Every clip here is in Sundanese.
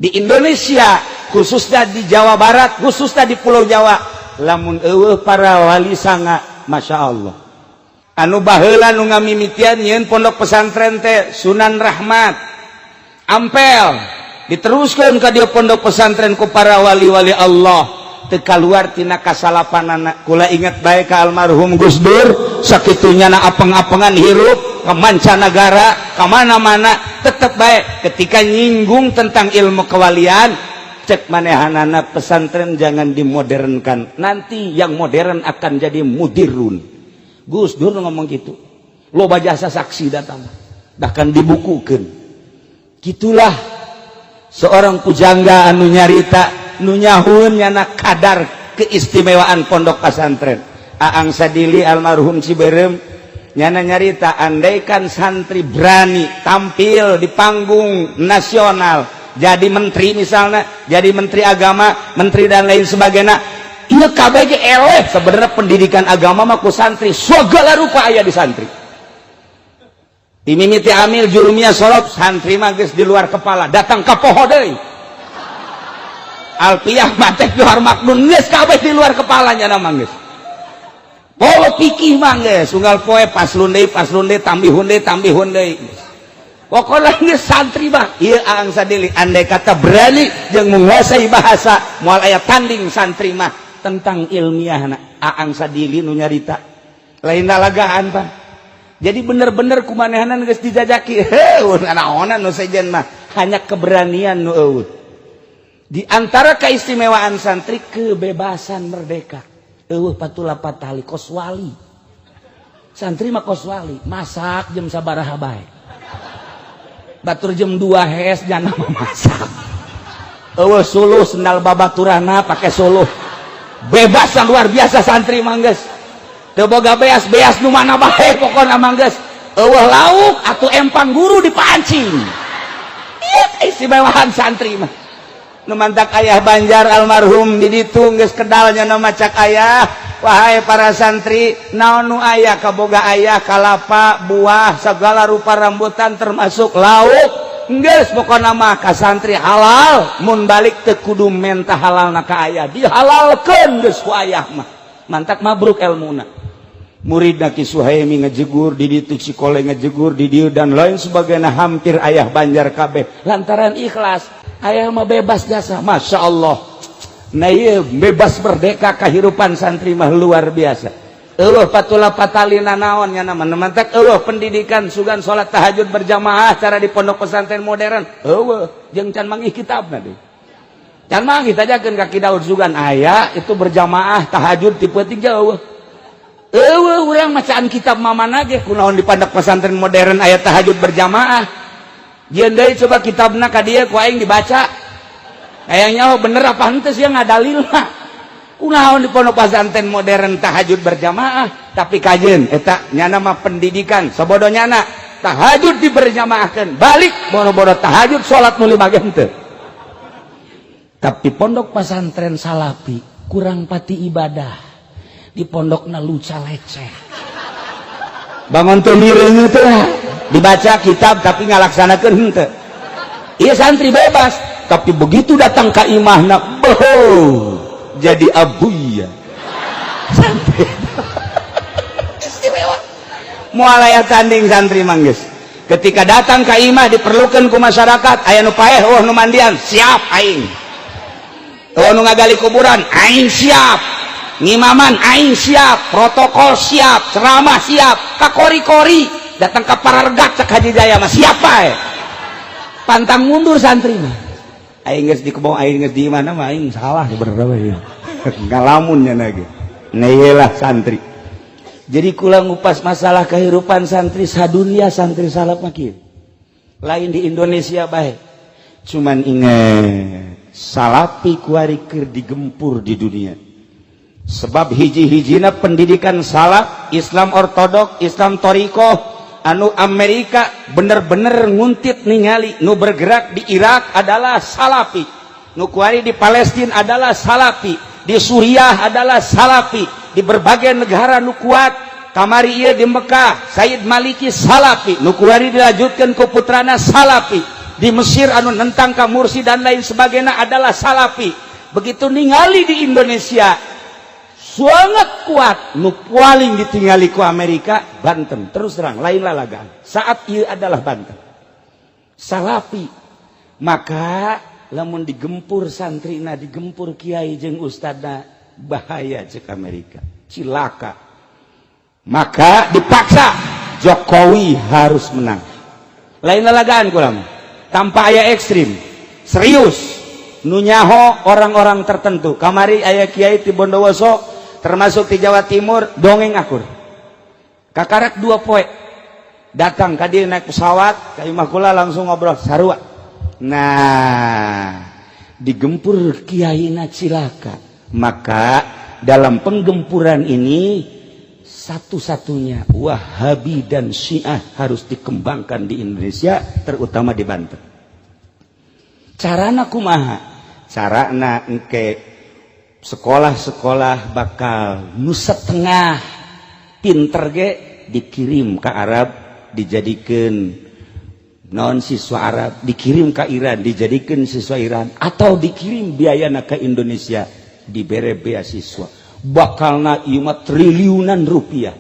Di Indonesia, khususnya di Jawa Barat, khususnya di Pulau Jawa, lamun euweuh para wali sanga, Masya Allah, anu baheula nu ngamimitian nyieun pondok pesantren teh Sunan Rahmat Ampel, diteruskan ke dia pondok pesantren ku para wali-wali Allah, teu kaluar tina kasalapanana. Kula ingat bae ka almarhum Gus Dur, sakitunya na apeng-apengan hirup ke mancanagara, ke mana-mana, tetep bae ketika nyinggung tentang ilmu kewalian, cek manehanana, "Pesantren jangan dimodernkan, nanti yang modern akan jadi mudirun." Gus Dur ngomong gitu, loba jasa saksi datang, bahkan dibukukan. Gitulah seorang pujangga anu nyarita, nu nyahun nyana kadar keistimewaan pondok pesantren. Aang Sadili almarhum Ciberem nyana nyarita, andaikan santri berani tampil di panggung nasional jadi menteri misalnya, jadi menteri agama, menteri dan lain sebagainya, iya KBG eleh. Sebenarnya pendidikan agama mah ku santri segala rupa aya di santri. Dimimiti amil jurumiyah sorot, santri mah geus di luar kepala, datang ka poho deui. Alpiyah, matek, Johar Maknun, geus kabeh di luar kepalanya nama geus. Polo pikih mah geus unggal poe paslon deui, paslon deui, tambihun deui, tambihun deui. Pokoknya geus santri mah ieu Aang Sadili, andai kata berani jeung menguasai bahasa, moal aya tanding santri mah tentang ilmiahna. Aang Sadili nu nyarita, lain lalagaan, Pak. Jadi bener-bener kumanehanan geus dijajaki, heuh, naonan nu sejen mah, hanya keberanian nu euweuh. Di antara keistimewaan santri, kebebasan, merdeka, euweuh patula patali, kos wali. Santri mah kos wali, masak jam sabaraha bae, batur jam 2 hes jangan masak, euweuh suluh, sendal babaturana pake suluh. Bebas yang luar biasa santri mah, geus teu boga beas, beas nu mana bae pokona mah geus. Euweuh lauk atuh empang guru dipancing. Ieu keistimewaan santri mah. Nu mantak ayah Banjar almarhum di ditu geus kedalnya nu cak ayah, "Wahai para santri, naon nu aya kaboga ayah, kalapa, buah, segala rupa rambutan, termasuk lauk, geus pokona mah ka santri halal. Mun balik teu kudu menta halalna ka ayah, dihalalkeun geus ku ayah mah." Mantak mabruk elmuna murid. Ki Suhaimi ngejegur di ditu, Cikole ngejegur di dieu, dan lain sebagainya, hampir ayah Banjar kabeh, lantaran ikhlas ayah mah bebas jasa. Masya Allah. Nah iya, bebas merdeka kehidupan santri mah luar biasa. Euweuh patula patalina naon nya nama mantak euweuh pendidikan sugan salat tahajud berjamaah cara di pondok pesantren modern euweuh, jeung can manggih kitabna deui, can manggih. Tajakeun ka Ki Daud, sugan aya itu berjamaah tahajud tipe tiga? Euweuh, euweuh. Urang macaan kitab mamana ge, kunaon di pondok pesantren modern aya tahajud berjamaah? Jieun deui coba kitabna ka dieu ku aing dibaca, kayaknya oh bener apa henteu sih ngadalil mah. Kunaon di pondok pesantren modern tahajud berjamaah? Tapi kajen eta nyana mah pendidikan sabodo nyana tahajud diberjamaahkeun, balik boro-boro tahajud, salat nu lima ge henteu. Tapi pondok pesantren salafi kurang pati ibadah, di pondokna luca leceh, bangun tuh miring teh, dibaca kitab tapi ngalaksanakeun henteu. Iya, santri bebas, tapi begitu datang ke imahna, boho, jadi abuya. Santri istimewa, moal aya tanding santri mah geus. Ketika datang ke imah, diperlukan ku masyarakat, aya nu paeh, oh nu mandian, siap aing. Oh nu ngagali kuburan, aing siap. Ngimaman aing siap, protokol siap, ceramah siap, kakori-kori datang ke parargak, cek Haji Jaya mah siapa ya, pantang mundur santri mah. Aing geus di kebon, aing geus di mana mah aing salah sebenarnya ya, ngalamun nya lagi. Nah, iyalah santri. Jadi kula ngupas masalah kehidupan santri sadunia, santri salaf mah kieu, lain di Indonesia bae. Cuman ingat, salafi kuari keur digempur di dunia, sebab hiji-hijina pendidikan salaf, Islam ortodok, Islam toriko, anu Amerika bener-bener nguntit ningali nu bergerak di Irak adalah salafi, nu kuari di Palestina adalah salafi, di Suriah adalah salafi, di berbagai negara nu kuat kamari ieu di Mekah, Said Maliki salafi, nu kuari dilanjutkan ke putrana salafi. Di Mesir anu nentang ka Mursi dan lain sebagainya adalah Salafi. Begitu ningali di Indonesia sangat kuat, nu paling ditinggali ku Amerika Banten. Terus terang, lain lalagan saat ieu adalah Banten Salafi. Maka lamun digempur santrina, digempur kiai jeung ustadna, bahaya cek Amerika, cilaka. Maka dipaksa Jokowi harus menang. Lain lalagaan kurang tanpa aya ekstrim, serius. Nunyaho orang-orang tertentu, kamari aya kiai di Bondowoso, termasuk di Jawa Timur, dongeng akur kakarak 2 poe datang ka dieu, naik pesawat ka imah kula, langsung ngobrol sarua. Nah, digempur kiai na cilaka. Maka dalam penggempuran ini satu-satunya Wahabi dan Syiah harus dikembangkan di Indonesia, terutama di Banten. Carana kumaha? Carana engke sekolah-sekolah bakal nu setengah pinter ge dikirim ke Arab, dijadikan non siswa Arab, dikirim ke Iran, dijadikan siswa Iran, atau dikirim biaya ke Indonesia, dibere beasiswa. Bakalna ieu mah triliunan rupiah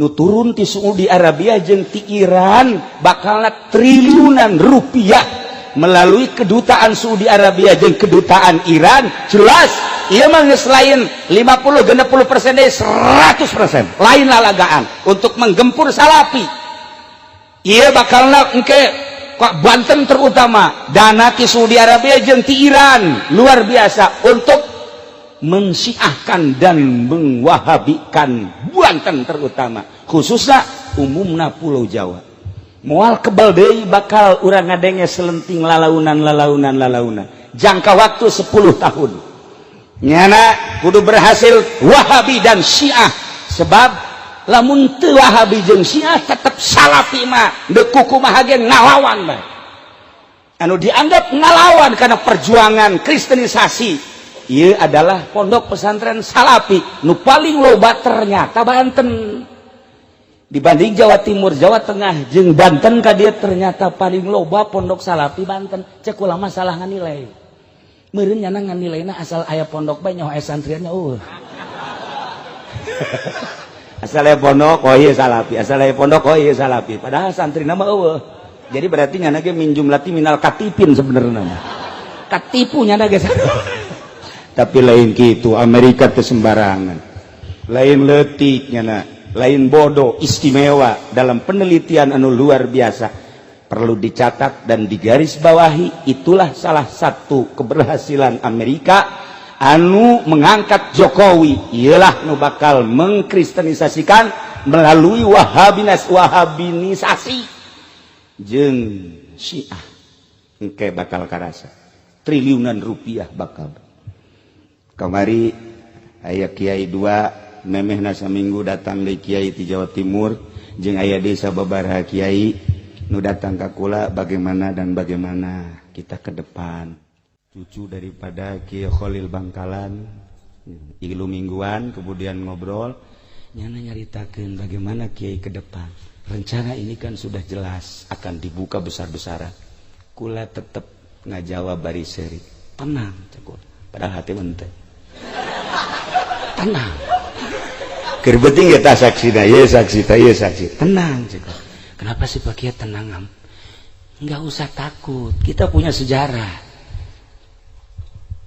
nu turun ti Saudi Arabia jeung ti Iran. Bakalna triliunan rupiah melalui kedutaan Saudi Arabia jeung kedutaan Iran. Jelas ieu mah geus lain 50 60% deui, 100%, lain lalagaan untuk menggempur Salafi. Ieu bakalna engke kok Banten terutama dana ti Saudi Arabia jeung ti Iran luar biasa untuk mensiahkan dan mengwahabikan Banten terutama, khususnya umumna Pulau Jawa. Moal kebal deui bakal urang ngadenge selenting lalaunan, lalaunan, lalaunan. Jangka waktu 10 tahun nyana kudu berhasil Wahabi dan Syiah, sebab lamun teu Wahabi jeung Syiah tetep Salafi mah deuk kumaha ge ngalawan bae. Anu dianggap ngalawan karena perjuangan kristenisasi ieu adalah pondok pesantren Salafi nu paling loba ternyata Banten. Dibanding Jawa Timur, Jawa Tengah jeung Banten ka dieu, ternyata paling loba pondok Salafi Banten. Cek ulama salah nganilai meureun, nyana nganilaina asal aya pondok bae, nyaho aya santriannya. Asal aya pondok, oh iya Salafi, asal aya pondok, oh iya Salafi, padahal santri nama euweuh. Jadi berarti nyana ge min jumlati minal katipin, sebenarnya mah katipu nyana ge. Tapi lain gitu, Amerika teh sembarangan, lain letik nyana, lain bodoh, istimewa dalam penelitian anu luar biasa. Perlu dicatat dan digarisbawahi, itulah salah satu keberhasilan Amerika anu mengangkat Jokowi, ialah nu bakal mengkristenisasikan melalui Wahabinas, Wahabinisasi jeung Syiah. Engke bakal karasa triliunan rupiah bakal. Kamari aya kiai dua, memehna saminggu datang di kiai di Jawa Timur jeung aya desa babaraha kiai nu datang ka kula, bagaimana dan bagaimana kita ke depan. Cucu daripada Kiai Khalil Bangkalan ilu mingguan, kemudian ngobrol, nyana nyaritakeun bagaimana kiai ke depan. Rencana ini kan sudah jelas akan dibuka besar-besaran. Kula tetep ngajawab bari seri, "Tenang," cek, padahal hati ente tenang. Keur penting kita saksi dah, ya saksi ta, ya saksi. "Tenang," cek. "Kenapa sih, Pak Kiai, tenang am?" "Nggak usah takut, kita punya sejarah.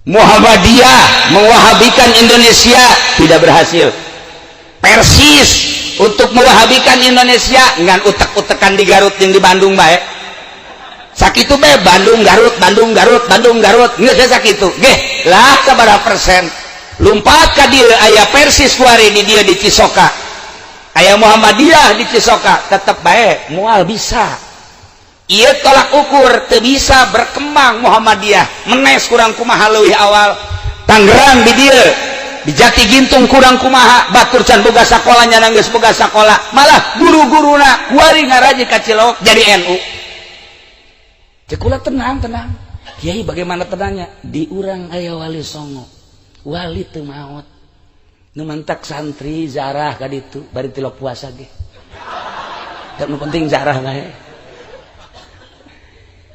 Muhammadiyah mewahabikan Indonesia tidak berhasil. Persis untuk mewahabikan Indonesia ngan utek-utekan di Garut yang di Bandung baik. Sakitu be, Bandung Garut, Bandung Garut, Bandung Garut, geus sakitu ge lah sabaraha persen lumpat ka dieu. Aya Persis kuari di dieu, di Cisoka aya Muhammadiyah, di Cisoka tetep bae moal bisa. Ieu tolak ukur, teu bisa berkembang Muhammadiyah. Menes kurang kumaha leuwih awal Tangerang di dieu, di Jati Gintung kurang kumaha, batur can boga sakola, nyana geus boga sakola, malah guru-guruna kuari ngaraji ka Cilok jadi NU. Cek kula, "Tenang, tenang, Kiai." "Bagaimana tenangnya? Di urang aya Wali Songo, wali teu maot. Nu mantak santri zarah ka ditu bari tilok puasa ge. Da nu penting zarah bae."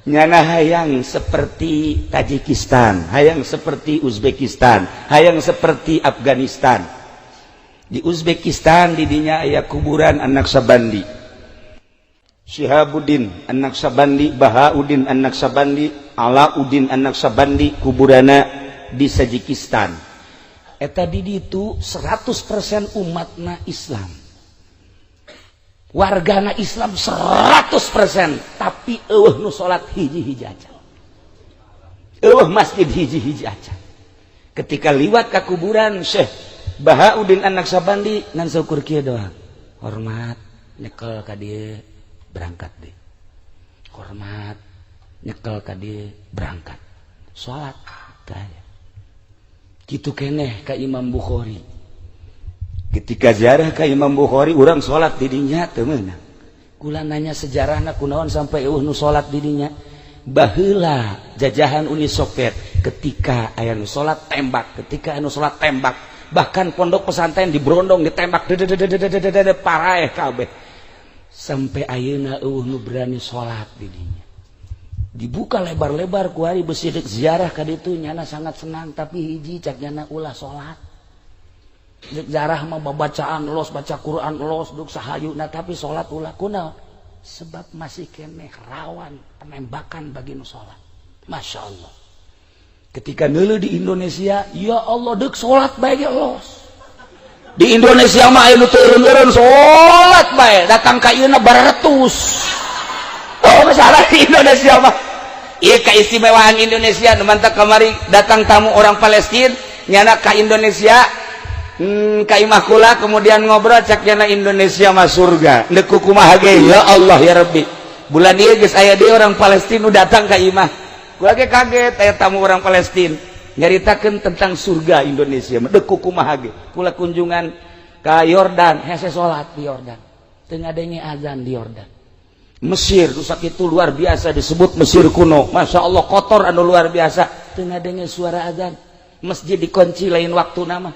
Nyana hayang seperti Tajikistan, hayang seperti Uzbekistan, hayang seperti Afghanistan. Di Uzbekistan didinya aya kuburan An-Naqsabandi, Syihabuddin An-Naqsabandi, Bahauddin An-Naqsabandi, Alauddin An-Naqsabandi, kuburana di Tajikistan. Eta di ditu 100% umatna Islam, wargana Islam 100%, tapi euweuh nu salat hiji-hiji aja, euweuh masjid hiji-hiji aja. Ketika liwat ka kuburan Syekh Bahauddin An-Naqsabandi, ngan saukur kieu doang, hormat, nyekel ka dieu, berangkat deh, hormat, nyekel ka dieu, berangkat salat. Kaya kitu keneh ka Imam Bukhari. Ketika ziarah ka Imam Bukhari, urang salat di dinya teu meunang. Kula nanya sejarahna, kunaon sampai euweuh nu salat di dinya? Baheula jajahan Uni Soviet, ketika aya nu salat tembak, ketika anu salat tembak. Bahkan pondok pesantren diberondong, ditembak, paraeh kabeh, sampai ayeuna euweuh nu berani salat di dinya. Dibuka lebar-lebar kuari besi. Ziarah ka ditu nyana sangat senang, tapi hiji cak nyana, ulah salat. Ziarah mah babacaan los, baca Quran los, duk sahayuna, tapi salat ulah. Kunaon? Sebab masih keneh rawan penembakan bagi nu salat. Masya Allah, ketika ngeuleuh di Indonesia, ya Allah, dek salat bae ge los. Di Indonesia mah aya nu teu eureun salat bae, datang ka ieu baratus. Oh, masalah di Indonesia mah. Iya, keistimewaan Indonesia nu mantak kamari datang tamu orang Palestina nyana ka Indonesia, ka imah kula, kemudian ngobrol, cak nyana Indonesia mah surga. Ndek kumaha ge, ya Allah ya Rabbi. Bulan ieu geus aya deui orang Palestina nu datang ka imah kula ge. Kaget aya tamu orang Palestina nyaritakeun tentang surga Indonesia. Dek kumaha ge, kula kunjungan ka Yordan, hese salat di Yordan, teu ngadenge azan di Yordan. Mesir rusak itu luar biasa, disebut Mesir kuno, Masya Allah, kotor anu luar biasa, teu ngadenge suara azan, masjid dikunci lain waktu. Nama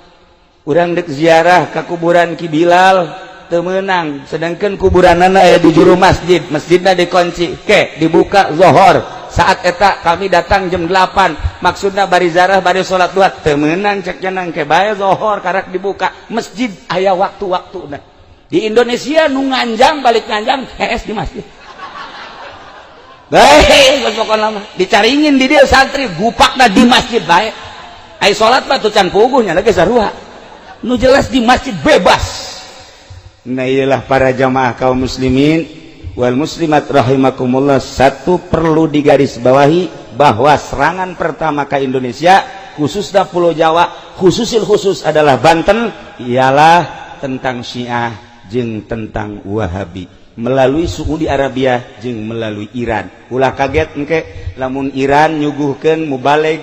urang dek ziarah ke kuburan Ki Bilal teu meunang, sedangkan kuburanana aya di juru masjid, masjidna dikunci, ke dibuka zohor. Saat eta kami datang jam 8, maksudna bari ziarah bari salat duha, teu meunang cek nang, ke bae zohor karak dibuka masjid, aya waktu-waktu. Nah, di Indonesia nu nganjang balik nganjang hees di masjid. Baik, pokokna mah dicaringin di dia santri gupakna di masjid bae. Ai salat mah tuh can puguhnya lagi sarua, nu jelas di masjid bebas. Nah, iyalah para jamaah kaum muslimin wal muslimat rahimakumullah, satu perlu digarisbawahi bahwa serangan pertama ke Indonesia, khususnya Pulau Jawa, khususil khusus adalah Banten, ialah tentang Syiah jeung tentang Wahabi melalui Saudi Arabia jeung melalui Iran. Ulah kaget engke lamun Iran nyuguhkeun mubalig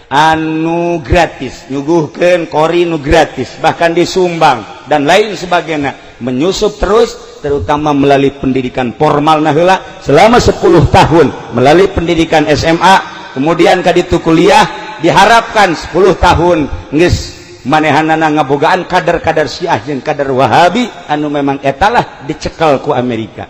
anu gratis, nyuguhkeun qori nu gratis, bahkan disumbang dan lain sebagainya, menyusup terus, terutama melalui pendidikan formal. Nah, heula selama 10 tahun melalui pendidikan SMA, kemudian kaditu kuliah, diharapkan 10 tahun geus manehanana ngabogaan kader-kader Syiah jeung kader Wahabi anu memang etalah dicekal ku Amerika.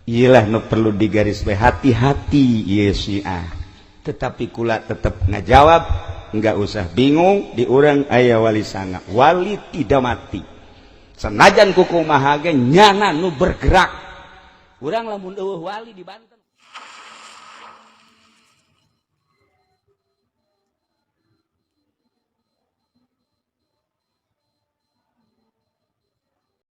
Iyalah nu perlu digaris, hati-hati ieu Syiah. Tetapi kula tetap ngajawab, nggak usah bingung, di urang aya Wali Sanga, wali tidak mati. Senajan kukumaha ge nyana nu bergerak. Urang lamun euweuh wali di Banten.